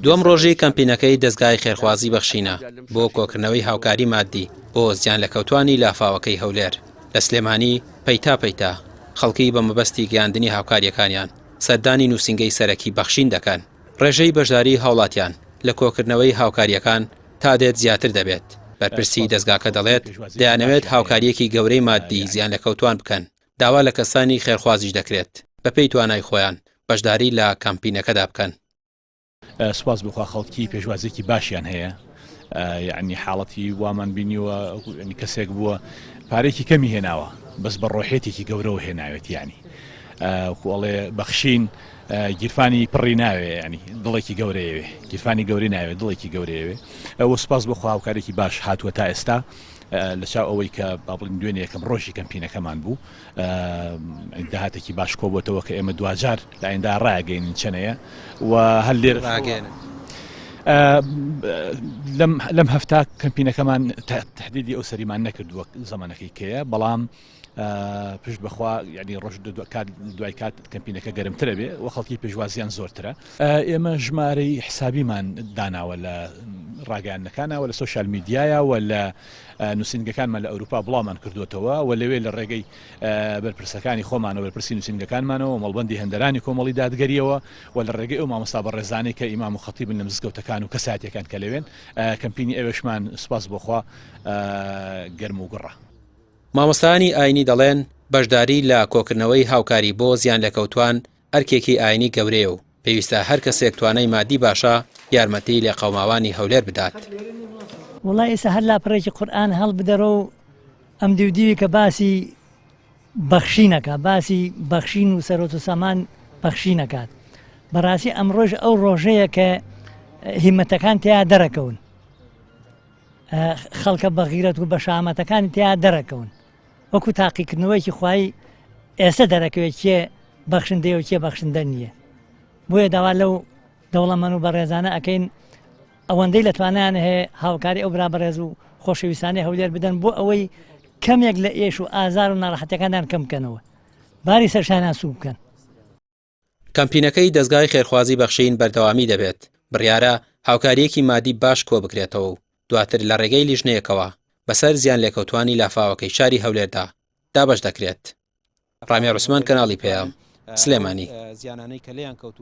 دووەم ڕۆژی کەمپینەکەی دەزگای خێرخوازی بەخشینە بۆ کۆکردنەوەی هاوکاری مادی بۆ زیانلێکەوتوانی لافاوەکەی هەولێر لە سلێمانی پەیتا پەیتا خەڵکی بە مەبەستی گەیاندنی هاوکارییەکانیان سەردانی نووسینگەی سەرەکی بەخشین دەکەن. ڕێژەی بەشداری هاوڵاتیان لە کۆکردنەوەی هاوکارییەکان تا دێت زیاتر دەبێت، بەرپرسی دەزگاکە دەڵێت، دەیانەوێت هاوکارییەکی گەورەی مادی زیانلێکەوتوان بکەن، داوا لە کەسانی خێرخوازیش دەکرێت بەپێی توانای خۆیان بەشداری لە کامپینەکەدا بکەن. سوپاس بۆ خوا خەڵکی پێشوازیەکی باشیان هەیە یعنی حاڵەتی وامان بینیوە ینی کەسێک بووە پارێکی کەمی هێناوە بەس بە ڕۆحێتێکی گەورەوە هێناوێت ینی ئەڵێ بەخشین گیرفانی پڕی ناوێ ینی دڵێکی گەورەیەوێ گیرفانی گەوری ناوێت دڵێکی گەورەیەوێ ئەوە سپاس بۆ خوا هاوکارێکی باش هاتووە تا ئێستا لە چاو ئەوەی کە با بڵین دوێنێ یەکەم ڕۆژی کەمپینەکەمان بوو داهاتێکی باش کۆبووەتەوە کە ئێمە دواجار لە ئایندا ڕایگەینین چەنەیە و هەر لێرە ڕاگەێنن. لەم هەفتا کەمپینەکەمان تهدیدی ئەو سەریمان نەکردووە زەمانەکەی کەیە بەڵام پشت بەخوا یعنی ڕۆژ کات دوای کات کەمپینەکە گەرمترە بێ و خەڵکی پێشوازیان زۆرترە ئێمە ژمارەی حسابیمان داناوە لە ڕاگەیاندنەکانەوە لە سۆشیال میدیایە و لە نووسینگەکانمان لە ئەوروپا بڵاومان کردووەتەوە و لەوێ لە ڕێگەی بەرپرسەکانی خۆمانەوە بەرپرسی نووسینگەکانمانەوە مەڵبەندی هەندەرانی کۆمەڵی دادگەریەوە و لە ڕێگەی ئەو مامۆستا بەڕێزانەی کە ئیمام و خەتیبن لە مزگەوتەکان و کەسایەتیەکان کە لەوێن کەمپینی ئەوێشمان سوپاس بۆ خوا گەرم و گوڕە. مامۆستایانی ئاینی دەڵێن، بەشداری لە کۆکردنەوەی هاوکاری بۆ زیانلێکەوتوان ئەرکێکی ئاینی گەورەیە و پێویستە هەر کەسێک توانای مادی باشە یارمەتی لێقەوماوانی هەولێر بدات. وەڵا ئێستا هەر لاپەڕێکی قورئان هەڵبدەرۆ و ئەم دیو دیوی کە باسی بەخشین ئەکات باسی بەخشین و سەرۆت و سامان بەخشین ئەکات بەڕاستی ئەمڕۆژ ئەو ڕۆژەیە کە هیمەتەکان تیا دەرەکەون خەڵکە بەغیرەت و بەشامەتەکانی تیا دەرەکەون وەکو تاقیکردنەوەیەکی خوایی ئێستا دەرەکەوێت کێ بەخشندەیە و کێ بەخشندە نییە بۆیە داوا لەو دەوڵەمەن و بەڕێزانە ئەەکەین ئەوەندەی لە توانیان هەیە هاوکاری ئەو برا بەڕێز و خۆشەویستانی هەولێر بدەن بۆ ئەوەی کەمێک لە ئێش و ئازار و ناڕەحەتەکانیان کەم بکەنەوە باری سەرشانیان سوک بکەن. کەمپینەکەی دەزگای خێرخوازی بەخشین بەردەوامی دەبێت، بڕیارە هاوکارییەکی مادی باش کۆبکرێتەوە و دواتر لە ڕێگەی لیژنەیەکەوە بەسەر زیانلێکەوتوانی لافاوەکەی شاری هەولێردا دابەش دەکرێت. ڕامیار عوسمان کەناڵی پەیام، سلێمانی.